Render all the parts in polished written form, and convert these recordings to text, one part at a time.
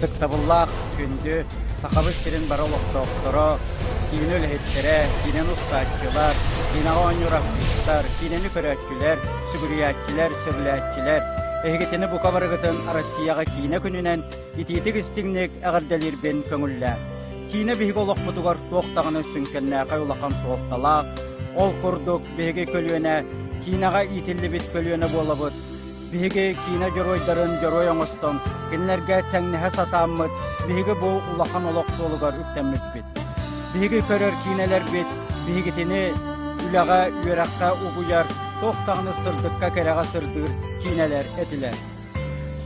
Ытыктабыллаах күндү Сахабыт сирин бары олохтоохторо, киинэ үлэһиттэрэ, киинэни устааччылар, киинэҕэ оонньуур артыыстар, киинэни көрөөччүлэр, сүгүрүйээччилэр, сөбүлээччилэр, эһигитини бука барыгытын Россияҕа киинэ күнүнэн итиитик-истиҥник эҕэрдэлиирбин көҥүллээн. Киинэ биһиги олохпутугар туох даҕаны сүҥкэннээхэй улахан суолталаах. Ол курдук биһиги көлүөнэ киинэҕэ иитиллибит көлүөнэ буолабыт. Биһиги киинэ дьоруойдарын дьоруой оҥостон, кинилэргэ тэҥнэһэ сатааммыт, биһиги бу улахан олох суолугар үктэммиппит. Биһиги көрөр киинэлэрбит биһигитини үлэҕэ, үөрэххэ угуйар, туох даҕаны сырдыкка-кэрэҕэ сырдыыр киинэлэр этилэр.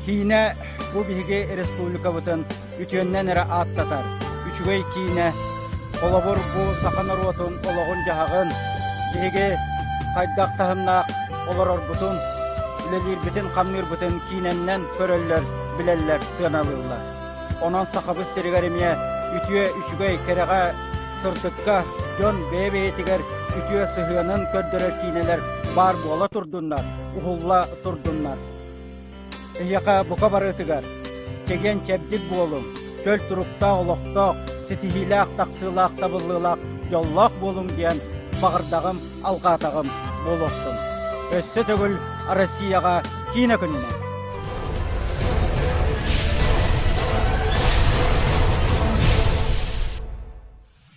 Киинэ бу биһиги республикабытын үтүөннэн эрэ ааттатар. Үчүгэй киинэ, холобур, бу саха норуотун олоҕун-дьаһаҕын, биһиги хайдах таһымнаах олорорбутун, үлэлиирбитин-хамныырбытын киинэннэн көрөллөр, билэллэр, сыаналыыллар. Онон Сахабыт сиригэр эмиэ үтүө, үчүгэй, кэрэҕэ, сырдыкка дьон бэйэ-бэйэтигэр үтүө сыһыанын көрдөрөр киинэлэр баар буола турдуннар, уһулла турдуннар. Эһиэхэ бука барытыгар чэгиэн-чэбдик буолуҥ, чөл туруктаах олохтоох, ситиһиилээх, тахсыылаах, табыллыылаах, дьоллоох буолуҥ диэн баҕардаҕым, алҕаатаҕым буолуохтун. Өссө төгүл Россияҕа киинэ күнүнэн!